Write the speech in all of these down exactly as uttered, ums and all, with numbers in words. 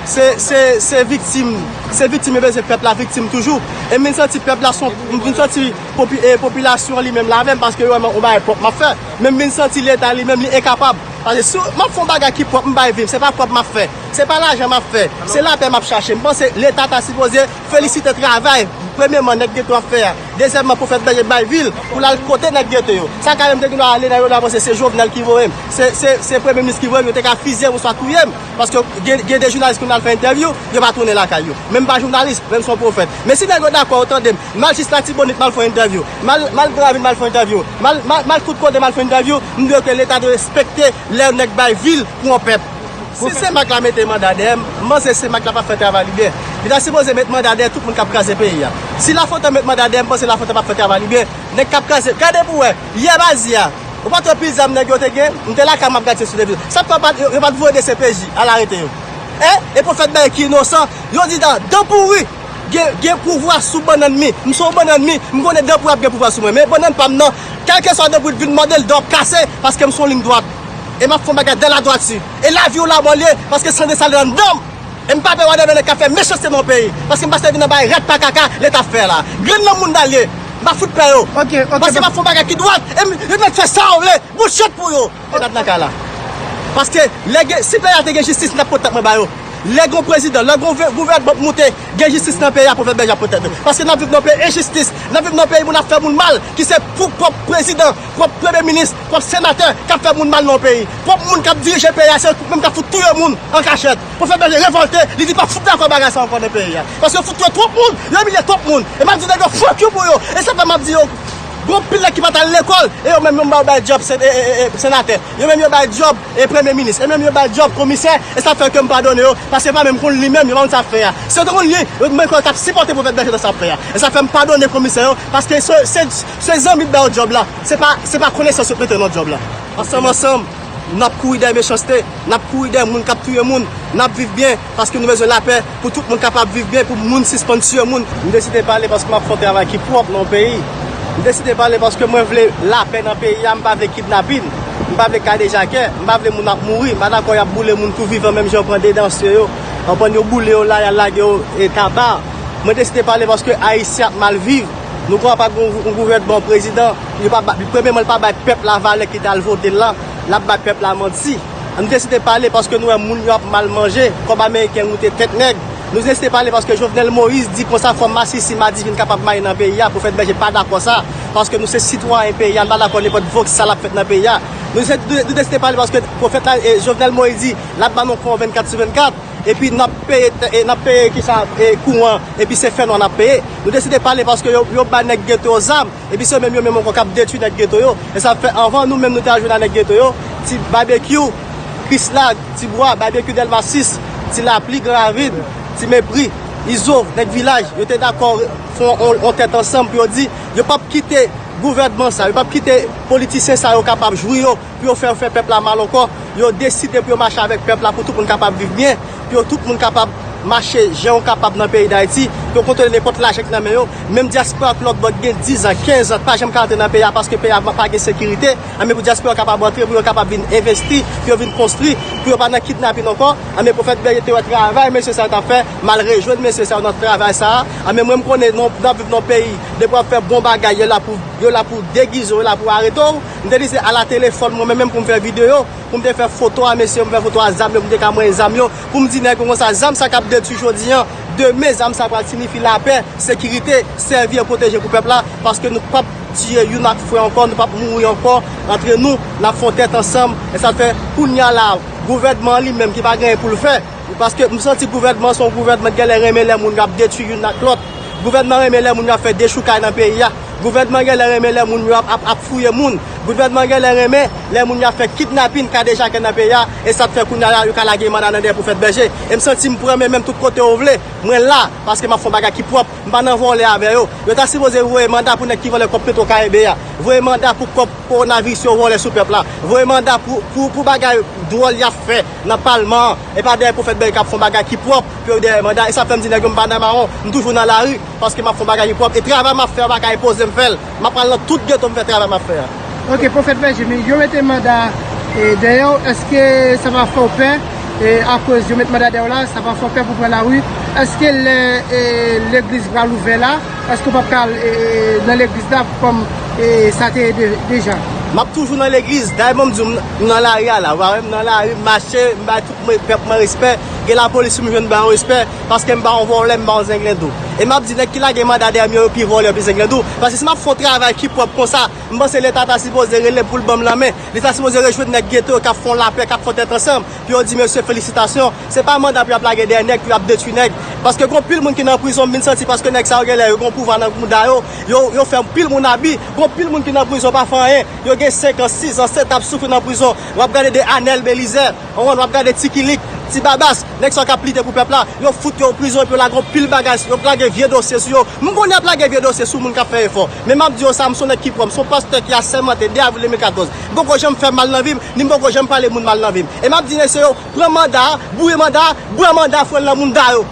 Se, se, se viktim, se viktim yo bezwen, pèp la viktim toujou. E m vin santi pèp la, son, m vin santi popi, e, popilasyon an li menm la avè m, paske yo wè m, yon bagay pwòp m ap fè. Men m vin santi Leta li menm li enkapab. Paske si m ap fè yon bagay ki pwòp, m bay vi m, se pa pwòp m ap fè. Se pa lajan m ap fè. Se lapè m ap chache. M panse Leta ta sipoze felisite travay, premyèman, nèg geto ap fè a. Dezyèmman, Pwofèt Bèje bay vi l pou l al kote nèg geto yo. Sa ka menm te gen dwa ale nan yo la, panse se Jovenel ki voye m, se, se, se premye minis ki voye m, yo te ka fizye m oswa touye m. Paske gen, gen de jounalis ki al fè entèvyou, yo pa tounen lakay yo. Men m pa jounalis, men m se yon pwofèt. Men si nèg yo dakò, yo tande m, m al jis Latibonit, m al fè entèvyou. M al, m al Gran Ravin, m al fè entèvyou. M al, m al, m al tout kote, m al fè entèvyou. M dwe ke Leta dwe respekte lè nèg bay vi l pou yon pèp. Si Senmak la mete manda dèyè m, m panse Senmak la p ap fè travay li byen. Li ta sipoze met manda dèyè tout moun k ap kraze peyi a. Si Lafontan met manda dèyè m, m panse Lafontan p ap fè travay li byen. Nèg k ap kraze, gade pou wè, yè maji a, ou pa t wè pil zam nèg yo te gen? M te lakay m ap gade se sou televizyon. Sa k fè yo pa t, yo, yo pa t voye de C P J al arete yo? Hein? E Pwofèt Bèje ki inosan, yo di dan, dan pouri gen, gen pouvwa sou bannann mi. M se yon bannann mi, m konnen dan pouri ap gen pouvwa sou mwen. Men bannann pa m nan, kèlkeswa dan pouri vin mòde l, dan w ap kase, paske m se yon liy dwat. E m ap fè yon bagay dan ladwati. E lavi w la mwen l ye, paske san de sale anndan m. E m pa pè whatever nèg k ap fè mechanste nan yon peyi. Paske m pa sèvi nan bagay rat pa kaka Leta ap fè la. Grenn nan moun nan l ye. M pa fout pè yo. Ok, ok. Paske m ap fè yon bagay ki dwat. E m, yo mèt fè sa yo vle. Bout chèt pou yo. Mwen t ap nan kay la. Paske lè gen, si peyi a te gen jistis, n ap kontan mwen ba yo. Lè gen yon prezidan, lè gen yon gouvènman ap moute, gen jistis nan peyi a, Pwofèt Bèje ap pwotèt nou. Paske n ap viv nan yon peyi enjistis, n ap viv nan yon peyi moun ap fè moun mal, ki se pou pwòp prezidan, pwòp premye minis, pwòp senatè k ap fè moun mal nan yon peyi. Pwòp moun k ap dirije peyi a, se yo menm k ap fout touye moun an kachèt. Pwofèt Bèje revòlte, li di l p ap fout dakò bagay sa ankò nan peyi a. Paske yo fout touye twòp moun, yo imilye twòp moun. E m ap di nèg yo fuck you pou yo. E sa fè m ap di yo, gen anpil nèg ki pa t al lekòl, e yo menm yo bay, bay djòb se, e, e, e, senatè. Yo menm yo bay djòb, e, premye minis. E menm yo bay djòb komisè, e sa fè ke m padone yo, paske yo pa menm konn li menm, yo pa konn sa ap fè a. Si yo te konn li, yo menm yo t ap sipòte Pwofèt Bèje nan sa ap fè a. E sa fè m padone komisè yo, paske se, se, se zanmi k ba yo djòb la. Se pa, se pa konesans yo t mete nan djòb la. Ansanm, ansanm, n ap kouri dèyè mechanste, n ap kouri dèyè moun k ap touye moun, n ap viv byen, paske nou bezwen lapè pou tout moun kapab viv byen, pou moun sispann tiye moun. M deside pale paske m ap fè yon travay ki pwòp nan yon peyi. M deside pale paske mwen vle lapè nan peyi a, m pa vle kidnapin, m pa vle kadejakè, m pa vle moun ap mouri, m pa dakò y ap boule moun tou vivan menm jan yo pran de dansye yo, anprann yo boule yo la, y al lage yo, e, taba. Mwen deside pale paske Ayisyen ap mal viv. Nou kwè pa gen yon, yon gouvènman, yon prezidan, li pa ba, premyèman, li pa bay pèp la valè ki t al vote l la, l ap bay pèp la manti. Nou deside pale paske nou wè moun yo ap mal manje, kòb ameriken moute tèt nèg. Nou deside pale paske Jovenel Moïse di konsa fò masisi madivin kapab maye nan peyi a, Pwofèt Bèje pa dakò sa, paske nou se sitwayen peyi a, nou pa dakò nenpòt vòksal ap fèt nan peyi a. Nou se, nou, nou deside pale paske pwofèt la, e, Jovenel Moïse di l ap ba nou kouran vennkat sou vennkat, epi n ap peye, e, n ap peye kisa, e, kouran, epi se fènwa n ap peye. Nou deside pale paske yo, yo ba nèg geto yo zam, epi se menm yo menm ankò k ap detwi nèg geto yo. E sa fè anvan nou menm nou te al jwenn ak nèg geto yo, Ti Babekyou, Krisla, Ti Bwa, Babekyou Dèlma sis, Ti Lapli, Gran Ravin, Ti Mepri, Izo, nèg vilaj, yo te dakò fè yon, yon tèt ansanm pou yo di yo p ap kite gouvènman sa, yo p ap kite politisyen sa yo kapab jwi yo, pou yo fè, fè pèp la mal ankò. Yo deside pou yo mache avèk pèp la, pou tout moun kapab viv byen, pou yo tout moun kapab mache jan yo kapab nan peyi Dayiti, pou yo kontwole nenpòt lajan ki nan men yo. Menm dyaspora ki lòt bò ki gen diz an, kenz an, pa janm ka antre nan peyi a paske peyi a pa gen sekirite. Anben pou dyaspora kapab antre, pou yo kapab vin envesti, pou yo vin konstwi, pou yo pa nan kidnapin ankò. Anben Pwofèt Bèje te wè travay mesye sa yo t ap fè, m al rejwenn mesye sa yo nan travay sa a. Anben mwen m konnen nou, n ap viv nan yon peyi, depi w ap fè bon bagay, yo la pou, yo la pou degize w, yo la pou arete w. M te di se ala telefòn mwen menm, menm pou m fè videyo, pou m te fè foto a mesye yo, m fè foto a zam yo, pou m te ka manyen zam yo, pou m di nèg yo konsa, zam sa k ap detwi jodi an, demen zam sa pral siyifi lapè, sekirite, sèvi e pwoteje pou pèp la, paske nou p ap tiye youn ak frè ankò, nou p ap mouri ankò antre nou, n ap fè yon tèt ansanm, e sa fè kounye a la, gouvènman an li menm ki pa gen anyen pou l fè, paske m santi gouvènman an se yon gouvènman ki genlè renmen lè moun yo ap detwi youn ak lòt. Gouvènman an renmen lè moun yo ap fè dechoukay nan peyi a. Gouvènman an genlè renmen lè moun yo ap, ap, ap fouye moun. Gouvènman an genlè renmen lè moun yo ap fè kidnapin, kadejakè nan peyi a. E sa k fè kounye a la, yo ka lage manda nan dèyè Pwofèt Bèje. E m santi m pran men menm tout kote yo vle. Mwen la, paske m ap fè yon bagay ki pwòp. M pa nan vòlè avè yo. Yo ta sipoze voye manda pou nèg ki vòlè kòb Petro Caribe a. Voye manda pou kòb kowonaviris yo vòlè sou pèp la. Voye manda pou, pou, pou bagay dwòl y ap fè nan palman an. E pa dèyè Pwofèt Bèje k ap fè yon bagay ki pwòp pou yo dèyè manda. E sa fè m di nèg yo m pa nan mawon. M toujou nan lari paske m ap fè yon bagay ki pwòp. E travay m ap fè a pa ka enpoze m fè l. M ap pral nan tout geto m fè travay m ap fè a. Ok, Pwofèt Bèje, men yo mete manda, e, dèyè w, èske sa pa fè w pè? E akoz yo met manda dèyè w la, sa pa fè w pè pou pran lari. Èske lè e, legliz pral ouvè la, èske w p ap ka al e, nan legliz la kòm e, sa te ye de- deja? M ap toujou nan legliz. Dayè, ban m di w, m nan lari a la. Ou pa wè m nan lari, m mache, m bay tout mwen, pèp mwen respè. Gen lapolis, si m jwenn, m ba yo respè. Paske m pa yon vòlè, m pa yon zenglendo. E m ap di nèg ki lage manda dèyè m yo, yo pi vòlè, yo pi zenglendo. Paske si m ap fè yon travay ki pwòp konsa, m panse Leta ta sipoze rele pou l ban m lanmen. Li ta sipoze rejwenn nèg geto yo k ap fè yon lapè, k ap fè yon tèt ansanm. Pou yo di mesye felisitasyon. Se pa manda pou y ap lage dèyè nèg, pou y ap detwi nèg. Paske gon pil moun ki nan prizon, m vin santi paske nèg sa yo genlè yo gon pouvwa nan mouda yo, yo, yo fè pil moun abi. Gon pil moun ki nan prizon pa fè anyen. Yo gen senk an, sis an, sèt an ap soufri nan prizon. W ap gade de Anèl Belizè, w ap gade Ti Kilik, Ti Babas, nèg sa yo k ap lite pou pèp la. Yo fout yo prizon epi yo lage yon pil bagay, yo lage vye dosye sou yo. M konnen y ap lage vye dosye sou moun k ap fè efò. Men m ap di yo sa, m se yon nèg ki pwòp, m se yon pastè ki asèmante de avril de mil katòz. M poko janm fè mal nan vi m, ni m poko janm pale moun mal nan vi m. E m ap di mesye yo, pran manda, boure manda, bwè manda, fwe l nan mounda yo.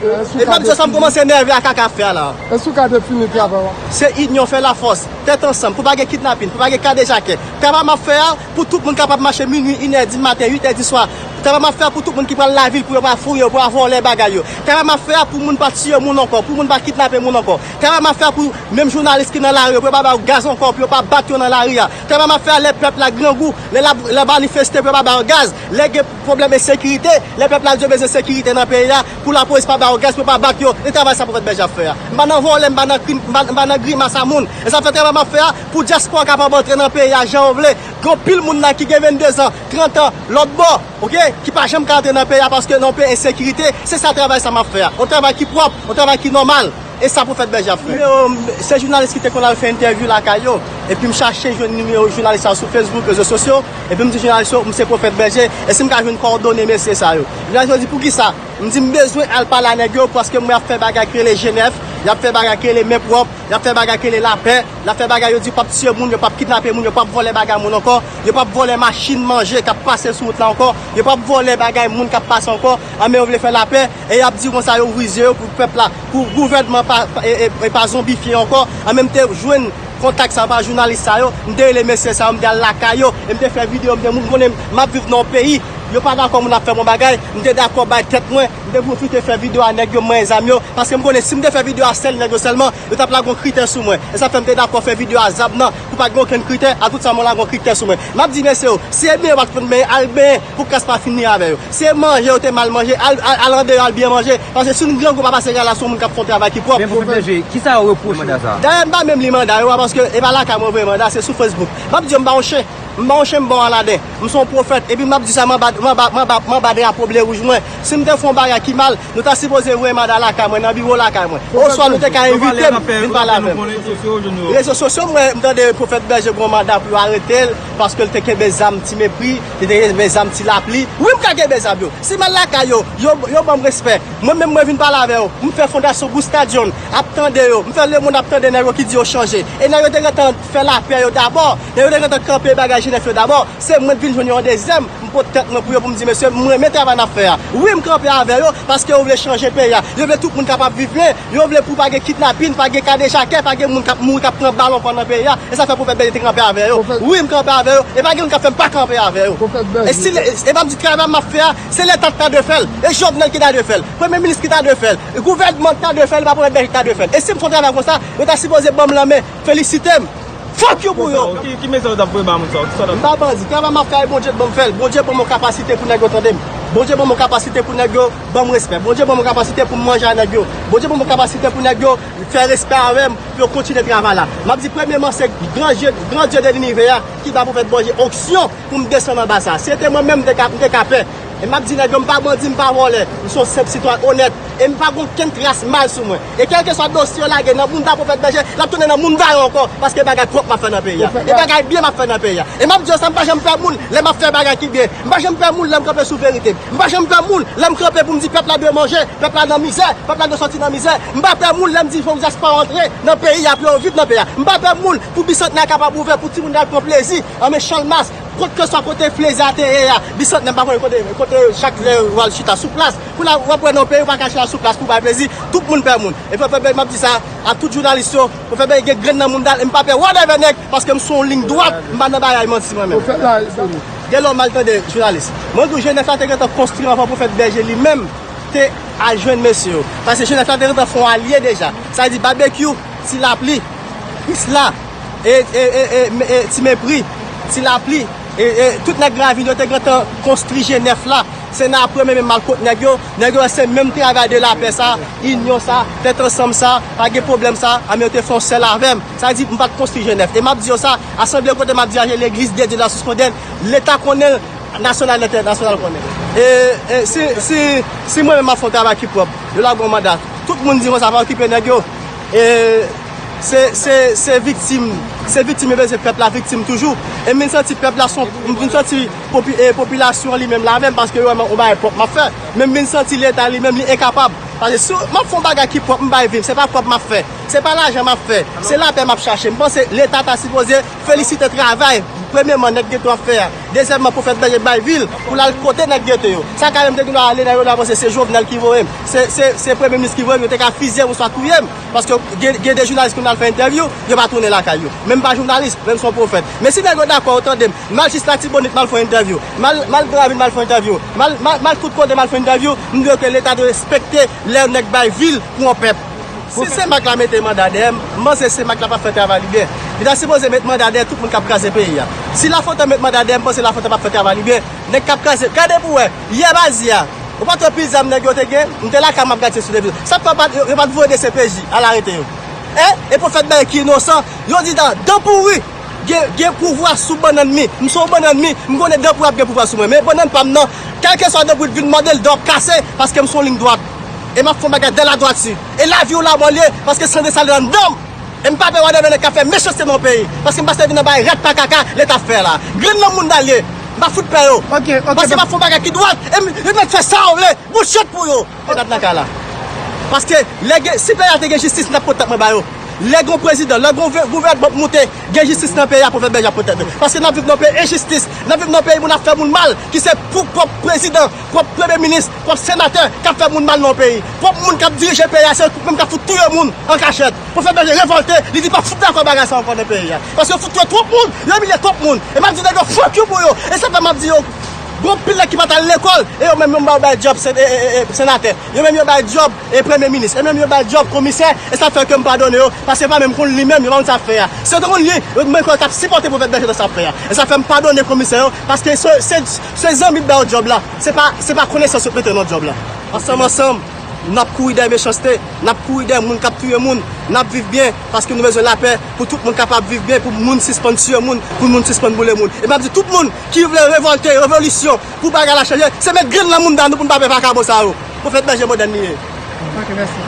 E m ap di yo sa, m kòmanse enève a kaka ap fè a la. Èske w ka defini travay w? Se inyon fè lafòs, tèt ansanm, pou pa gen kidnapin, pou pa gen kadejakè. Travay m ap fè a, pou tout moun kapab mache minui, inè di maten, uitè di swa. Travay m ap fè a pou tout moun ki pral lavil, pou yo pa fouye, pou yo pa vòlè bagay yo. Travay m ap fè a pou moun pa tiye moun ankò, pou moun pa kidnape moun ankò. Travay m ap fè a pou menm jounalis ki nan lari yo, pou yo pa ba yo gaz ankò, pou yo pa bat yo nan lari a. Travay m ap fè a lè pèp la grangou, lè l ap, lè l ap manifeste, pou yo pa ba yo gaz. Lè gen pwoblèm ensekirite, lè pèp la di yo bezwen sekirite nan peyi a, pou lapolis pa ba yo gaz, pou yo pa bat yo. E travay sa Pwofèt Bèje ap fè a. M pa nan vòlè, m pa nan krim, m pa, m pa nan grimas a moun. E sa fè travay m ap fè a, pou dyaspora kapab antre nan peyi a jan yo vle. Gen anpil moun la ki gen venndezan, trant an, lòt bò, oke, ki pa janm ka antre nan peyi a paske nan yon peyi ensekirite. Se sa travay sa m ap fè a. Yon travay ki pwòp, yon travay ki nòmal. E sa Pwofèt Bèje ap fè. Nimewo, se jounalis ki te konn al fè entèvyou lakay yo. Epi m chache jwenn nimewo jounalis sa sou Facebook, rezo sosyo. Epi m di jounalis yo, m se Pwofèt Bèje. E si m ka jwenn kòdone mesye sa yo? Jounalis yo di, poukisa? M di, m bezwen al pale a nèg yo, paske m wè y ap fè bagay ki rele G nèf, y ap fè bagay ki rele men pwòp, y ap fè bagay ki rele lapè, y ap fè bagay, yo di yo p ap tiye moun, yo p ap kidnape moun, yo p ap vòlè bagay moun ankò, yo p ap vòlè machin manje k ap pase sou wout la ankò, yo p ap vòlè bagay moun k ap pase ankò. Anben yo vle fè lapè, e y ap di konsa yo ouvri zye yo pou pèp la, pou gouvènman pa, pa, e, e, e pa zonbifye ankò. Anben m te jwenn kontak sa pa jounalis sa yo, m te rele mesye sa yo, m te al lakay yo, e m te fè videyo, m te, moun konnen m ap viv nan yon peyi, yo pa dakò moun ap fè bon bagay, m te dakò bay tèt mwen, m te pwofite fè videyo a nèg yo, m manyen zam yo, paske m konnen si m te fè videyo a sèl nèg yo sèlman, yo t ap lage yon kritè sou mwen. E sa fè m te dakò fè videyo a zam nan, pou pa gen okenn kritè, a tout sa mwen lage yon kritè sou mwen. M ap di mesye yo, si e benyen yo pa t konn benyen, al benyen, pou kras pa fini avè yo. Si e manje yo te mal manje, al, al, al andeyò, al byen manje. Paske si yon grangou pa pase kay la, se yon moun k ap fè yon travay ki pwòp. Men Pwofèt Bèje, kisa yo repwoche w? Dayè, m pa menm li manda yo a, paske e pa lakay mwen voye manda, se sou Facebook. M ap di yo, m pa yon chen. M pa yon chen, m pa yon Aladen. M se yon pwofèt. Epi m ap di sa, m anba, m anba, m anba, m anba drapo ble wouj mwen. Si m te fè yon bagay ki mal, nou ta sipoze voye manda lakay mwen, nan biwo lakay mwen. Oswa nou te ka envite m vin pale avè m. Rezo sosyo, m wè, m tande Pwofèt Bèje gen yon manda pou yo arete l, paske l te kenbe zam Ti Mepri, li te kenbe zam Ti Lapli. Wi, m ka kenbe zam yo. Si m al lakay yo, yo, yo ban m respè. Mwen menm, mwen vin pale avè yo. M fè fondasyon Busta John, ap tande yo. M fè lemonn ap tande nèg yo ki di yo chanje. E nèg yo te gentan fè lapè yo dabò. Nèg yo te gentan kanpe bagay G nèf yo dabò. Se mwen k vin jwenn yo an dezyèm. M pote tèt mwen pou yo, pou m di, mesye, m renmen travay n ap fè a. Wi, m kanpe avè yo, paske yo vle chanje peyi a. Yo vle tout moun kapab viv byen. Yo vle pou pa gen kidnapin, pa gen kadejakè, pa gen moun k ap mouri, k ap pran bal ankò nan peyi a. E sa fè Pwofèt Bèje te kanpe avè yo. Wi, m kanpe avè yo. E pa gen moun k ap fè m pa kanpe avè yo. E si, e, e m ap di travay m ap fè a, se Leta ki ta dwe fè l. E Jovenel ki ta dwe fè l. Premye minis ki ta dwe fè l. E gouvènman ki ta dwe fè l, e pa Pwofèt Bèje ki ta dwe fè l. E si m fè yon travay konsa, yo ta sipoze ban m lanmen, felisite m. Fuck you pou yo! Ki, ki mesaj w t ap voye ba moun sa yo? Kisa w t ap... M pa bandi. Travay m ap fè a, Bondye k ban m fè l. Bondye ban m yon kapasite pou nèg yo tande m. Bondye ban m yon kapasite pou nèg yo ban m respè. Bondye ban m yon kapasite pou m manje a nèg yo. Bondye ban m yon kapasite pou nèg yo fè respè avè m, pou yo kontinye travay la. M ap di premyeman, se gran Dye, gran Dye de linivè a ki ba Pwofèt Bèje onksyon pou m desann anba sa. Si se te mwen menm, m te ka, m te ka pè. E m ap di nèg yo, m pa bandi, m pa vòlè. M se yon senp sitwayen onèt. E m pa gen okenn tras mal sou mwen. E kèlkeswa dosye yo lage nan mounda Pwofèt Bèje, l ap tounen nan mounda yo ankò, paske bagay pwòp m ap fè nan peyi a. E bagay byen m ap fè nan peyi a. E m ap di yo sa, m pa janm pè moun lè m ap fè bagay ki byen. M pa janm pè moun lè m kanpe sou verite m. M pa janm pè moun lè m kanpe pou m di pèp la dwe manje, pèp la nan mizè, pèp la dwe sòti nan mizè. M pa pè moun lè m di fòk dyaspora antre nan peyi a pou yo viv nan peyi a. M pa pè moun pou Bisantnè a kapab ouvè, pou timoun yo al pran plezi. Anben Chanmas, kèlkeswa kote plezi a te ye a, Bisantnè m pa konnen kote, kote chak lè yo al chita sou plas. Kounye a w ap wè nan yon peyi ou pa ka chita sou plas pou w bay plezi, tout moun pè moun. Epi Pwofèt Bèje, m ap di sa a tout jounalis yo, Pwofèt Bèje gen grenn nan mounda l, e m pa pè whatever nèg, paske m sou yon liy dwat, m pa nan bagay manti mwen menm. Pwofèt la, Yè lè w mal tande jounalis. Mwen di w G nèf la te gentan konstwi anvan Pwofèt Bèje li menm te al jwenn mesye yo. Paske G nèf la te gentan fè yon alye deja. Sa di Babekyou, Ti Lapli, Isla, e, e, e, e, e, Ti Mepri, Ti Lapli, e, e, tout nèg Gravin yo te gentan konstwi G nèf la. Se nan apre menm mal kot nèg yo, nèg yo wè se menm travay de lapè sa, inyon sa, tèt ansanm sa, pa gen pwoblèm sa, a men yo te fè yon sèl avè m. Sa di m pa t konstwi G nèf. E m ap di yo sa, asanble kote m ap diraje legliz de Dye de la Source Mondaine, Leta konnen l, nasyonal entènasyonal konnen l. E, e si, si, si mwen menm m ap fè yon travay ki pwòp, yo lage yon manda, tout moun di konsa pa okipe nèg yo. E se, se, se viktim, se viktim yo bezwen pèp la viktim toujou. E m vin santi pèp la son, m vin santi popi, e popilasyon an li menm la menm, paske yo wè m yon bagay pwòp m ap fè. Men m vin santi Leta li menm li enkapab. Paske si m ap fè yon bagay ki pwòp, m bay vi m, se pa pwòp m ap fè. Se pa lajan m ap fè. Se lapè m ap chache. M panse Leta ta sipoze felisite travay, premyèman, nèg geto ap fè a. Dezyèmman, Pwofèt Bèje bay vi l pou l al kote nèg geto yo. Sa ka menm te gen dwa ale nan yo la, panse se Jovenel ki voye m. Se, se, se premye minis ki voye m, yo te ka fizye m oswa touye m. Paske gen, gen de jounalis ki vin al fè entèvyou, yo pa tounen lakay yo. Men m pa jounalis, men m se yon pwofèt. Men si nèg yo dakò, yo tande m, m al jis Latibonit, m al fè yon entèvyou. M al, m al Gravin, m al fè yon entèvyou. M al, m al, m al tout kote, m al fè yon entèvyou. M dwe ke Leta dwe respekte lè nèg bay vi l pou yon pèp. Si Senmak la mete manda dèyè m, m panse Senmak la p ap fè travay li byen. Li ta sipoze met manda dèyè tout moun k ap kraze peyi a. Si Lafontan met manda dèyè m, m panse Lafontan p ap fè travay li byen. Nèg k ap kraze, gade pou wè, yè maji a, ou pa t wè pil zam nèg yo te gen? M te lakay m ap gade sou televizyon. Sa k fè yo pa t, yo, yo pa t voye de C P J al arete yo? Hein? E Pwofèt Bèje ki inosan, yo di dan, dan pouri gen, gen pouvwa sou bannann mi. M se yon bannann mi, m konnen dan pouri ap gen pouvwa sou mwen. Men bannann pa m nan, kèlkeswa dan pouri t vin mòde l, dan w ap kase, paske m se yon liy dwat. E m ap fè yon bagay dan ladwati. E lavi w lamò l ye, paske san desalin anndan m. E m pa pè wè demen nèg k ap fè mechanste nan yon peyi. Paske m pa sèvi nan bagay rat pa kaka Leta ap fè la. Grenn nan moun dal ye. M pa fout pè yo. Ok, ok. Paske m ap fè yon bagay ki dwat. E m, yo mèt fè sa yo vle. Bouchet pou yo. Leta t nan kay la. Paske lè gen, si peyi a te gen jistis, n t ap kontan mwen ba yo. Lè gen yon prezidan, lè gen yon gouvènman k moute, gen jistis nan peyi a, Pwofèt Bèje ap pwotèt nou. Paske n ap viv nan yon peyi enjistis, n ap viv nan yon peyi moun ap fè moun mal, ki se pou pwòp prezidan, pwòp premye minis, pwòp senatè k ap fè moun mal nan yon peyi. Pwòp moun k ap dirije peyi a, se menm k ap fout touye moun an kachèt. Pwofèt Bèje revòlte, li di pa fout dakò bagay sa ankò nan peyi a. Paske yo fout touye twòp moun, yo imilye twòp moun. E m ap di nèg yo fuck you pou yo. E sa fè m ap di yo, gen anpil nèg ki pa t al lekòl, e yo menm yo bay djòb sen-, e, e, e, e, senatè. Yo menm yo bay djòb e premye minis, e menm yo bay djòb komisè, e sa fè ke m padone yo, paske pa menm konn li menm, yo pa konn sa ap fè a. Si yo te konn li, yo menm yo t ap sipòte Pwofèt Bèje nan sa ap fè a. E sa fè m padone komisè yo, paske se, se, se zanmi k ba yo djòb la, se pa, se pa konesans yo t mete nan djòb la. Ansanm, ansanm, n ap kouri dèyè mechanste, n ap kouri dèyè moun k ap touye moun, n ap viv byen, paske nou bezwen lapè, pou tout moun kapab viv byen, pou moun sispann tiye moun, pou moun sispann boule moun. E m ap di tout moun ki vle revòlte, revolisyon, pou bagay la chanje, se met grenn nan moun dan nou pou n pa pè vakabon sa yo. Pwofèt Bèje modèn li ye. Ok, mèsi.